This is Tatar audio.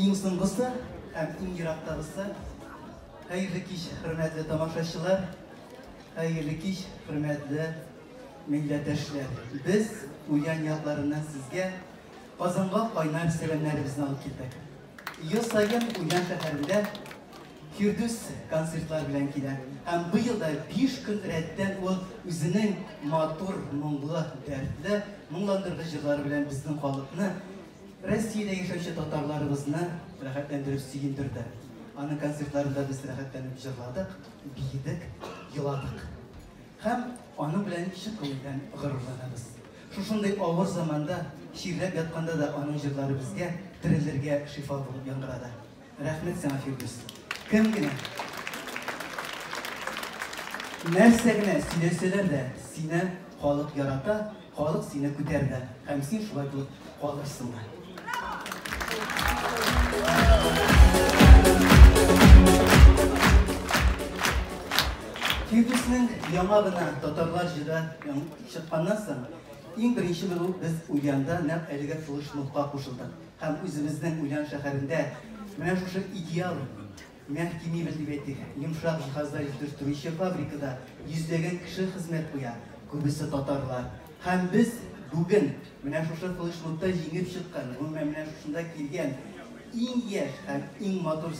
Иң соңгысы һәм иң ерактагысы. Хәерле кич, хөрмәтле тамашачылар. Хәерле кич, хөрмәтле милләттәшләр. Без Ульян якларыннан сезгә Казанга кайнар сәламнәребезне алып килдек. Ел саен Ульян шәһәрендә Фирдүс концертлар белән килә. Һәм быел да 5 көн рәттән ул үзенең матур, моңлы, дәртле, моңландыргыч җырлары белән безнең халыкны, Россиядә яшәүче татарларыбызны рәхәтләндереп сөендерде. Аның концертларында без рәхәтләнеп җырладык, биедек, еладык. Һәм аның белән чын күңелдән горурланабыз. Шушындый авыр заманда, чирләп ятканда да аның җырлары безгә терелергә шифа булып яңгырады. Рәхмәт сиңа, Фирдүс. Кем генә, нәрсә генә сөйләсәләр дә, сине халык ярата, халык сине күтәрде һәм син шулай булып калырсың да. Фирдүснең яңа гына Татарлар җыры чыкканнан соң, иң беренче булып без Ульянда нәкъ әлеге флешмобка кушылдык. Һәм үзебезнең Ульян шәһәрендә менә шушы идеал мягкий мебель дип әйтик, йомшак җиһазлар җитештерүче фабрикада йөзләгән кеше хезмәт куя, күбесе татарлар. Һәм без бүген менә шушы флешмобта җиңеп чыккан, гомумән, менә шушында килгән иң яшь һәм иң матур